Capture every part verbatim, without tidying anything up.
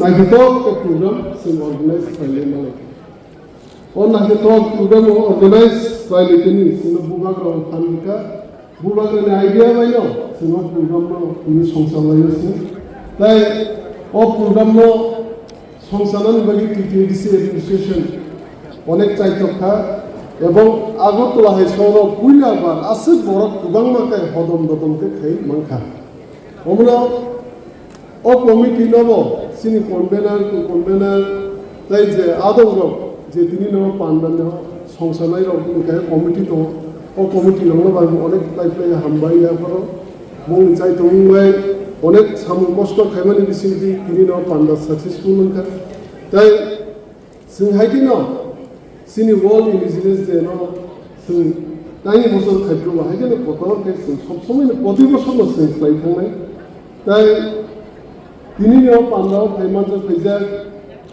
Naithotok khe program chwng organize khlaina nai. O naithotok program o organize khlainai tini chwngno bubagra o phan rwkha. Bubagrani idea bai no chwngno program no tini songcha laio se. Tai o program no songchanani bagwi T T A D C administration onek chaitok kha, ebong Agartala hai sohoro puila bar aswk borok kwbangma khe hodom dodom khe khai mankha. Omono o committee no bo chini convener, co-convener, tai je adong rok je tini no panda no songsanai rok ni khe committee tongo. O committee rok no bai onek tai tai hambai ya pharo. Mung chai tong bai onek samung kosto khaimani bisingtwi tini no panda successful wngkha. Tai Chwng hai kheno chini World Indigenous Day no chwng taini bosor khaipro ba, hai kheno kotor khe chwng sob somoi no proti bosor no chwng khlai thangnai. Tai tini ni o panda o phai manjak phaijak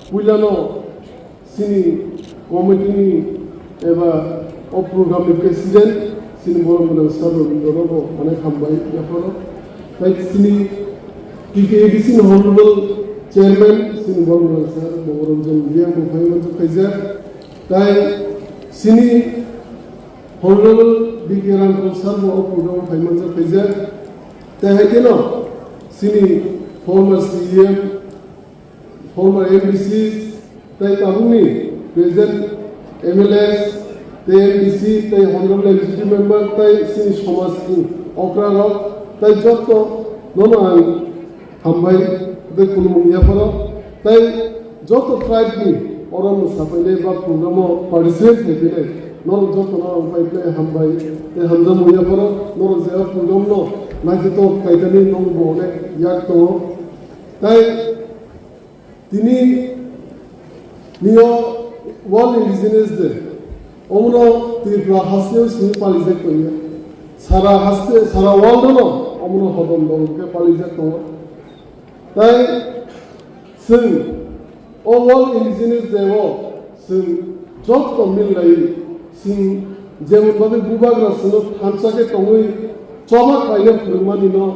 puila no chini committee ni eba o program ni president chini borok gwnang sir Rabindra no bo onek hambai yapharo. Tai chini T T A D C ni honorable chairman chini borok gwnang sir Monoranjan Reang bo phai manjak phaijak. Tai chini honorable B K Ramkal sir bo o program o phai manjak phaijak. Tai hai kheno chini former C E M, former M D Cs, tai tabukni present M L As, tai M D C, tai honorable executive member, tai chini somaj ni okra rok, tai joto nono ang hambai tei khulumung yapharo, tai joto tribe ni oro mwsapainai ba program o participate khaiphainai norok joto no ang pai pai hambai tei hamjakmung yapharo, norok je o program no naithotok khaitani nokbo onek yak tongo. Tai tini ni o World Indigenous Day, omono Tripura hasteo simi palijak tongya. Sara haste, sara world no omono hodom dol khe palijak tongo. Tai chwng o World Indigenous Day o chwng joto millai chwng jemon bagwi bubagra chwngno thansa khe tongwi choba khlaina phwrwngmani no,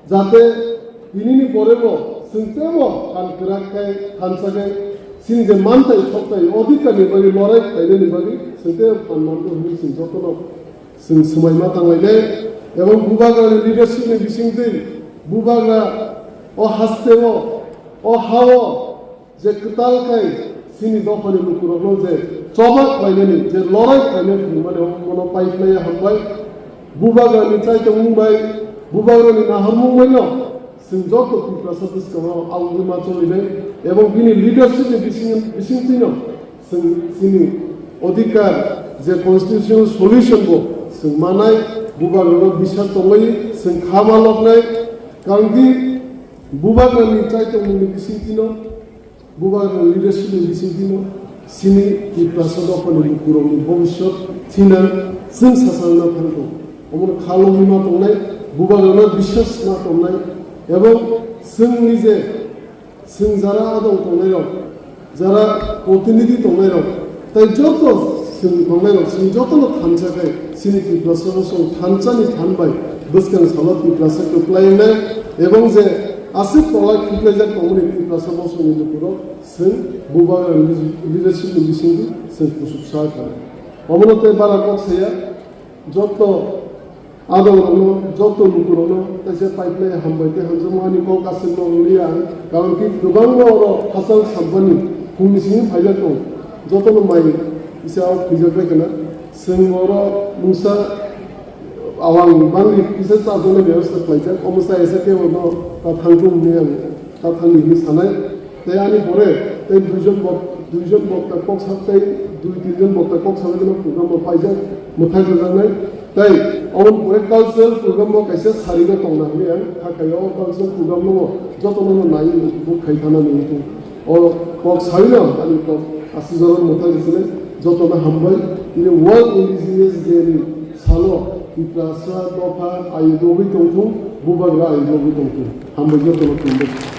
jate tinini pore bo chwng teibo phan kwrak khe thansa khe chini je mantai thoktai odhikar ni bagwi lorai khlainani bagwi chwng teibo phan mango hwnwi chwng jotono Chwng swmai ma tanglainai, ebong bubagra ni leadership ni bisingtwi bubagra o haste o, o ha o je kwtal khai chini dopha ni lukurokno je choba khlainani, je lorai khlainani hinmani omono paiphlaiya hambai. Bubagra ni chaitomung bai, bubagra ni nahormung bai no chwng joto Tiprasa bwskango aboni ma cholinai ebong bini leadership ni bising, bisingtwi no chwng chini odhikar je constitutional solution bo chwng manai, bubagrano bisar tongwi chwng kha ma loknai, karon di bubagrani chaitomungni bisingtwino, bubagrani leadership ni bisingtwino chini Tiprasa dophani lukurokni bhobishyot thina chwng sasarna thangkho. Omono kha logwi ma tongnai, bubagrano biswas ma tongnai, ebong chwngni je Chwng jara adong tongnairok, jara protinidhi tongnairok, tai joto chwng tongnairok, chwng jotono thansa khe chini Tiprasa bosong thansani than bai bwskang salo Tiprasa kwplai wngnai, ebong je aswk tola kwplaijak tongmani Tiprasa bosongni lukurok chwng bubagra leadership ni bisingtwi chwng kusupsa kha. Omono tei bara kok saya, joto adongrokno, joto lukurokno kaisa paiplai hambai tei hamjakmani kok aswkno wngya ang. Karon khe kwbangma oro hachal sabbani phungni simi phaijak tong, jotono mai kisa o phuijak bai khna. Chwng oro mungsa awang bangni kisa chajaknai bebostha khlaijak, omo chaya sa kebo no ta thangkung hwnwi ang ta thangni hwnwi sanai. Tei ani pore tei duijon bok-, duijon bokta kok sa-, tei dui tinjon bokta kok sajaknai program bo paijak, mwthai rwjaknai. Tei aboni pore cultural program bo kaisa sarino tongna hwnwi ang kha khaio. O cultural program no jotono no nai bo khai thana ni o kok saino ani kok aswk jora mwthai rwchwnai. Jotono hambai, tini World Indigenous Day ni salo Tiprasa dopha ayuk rogwi tongthung, bubagra ayuk rogwi tongthung. Hambai jotono khulumbai.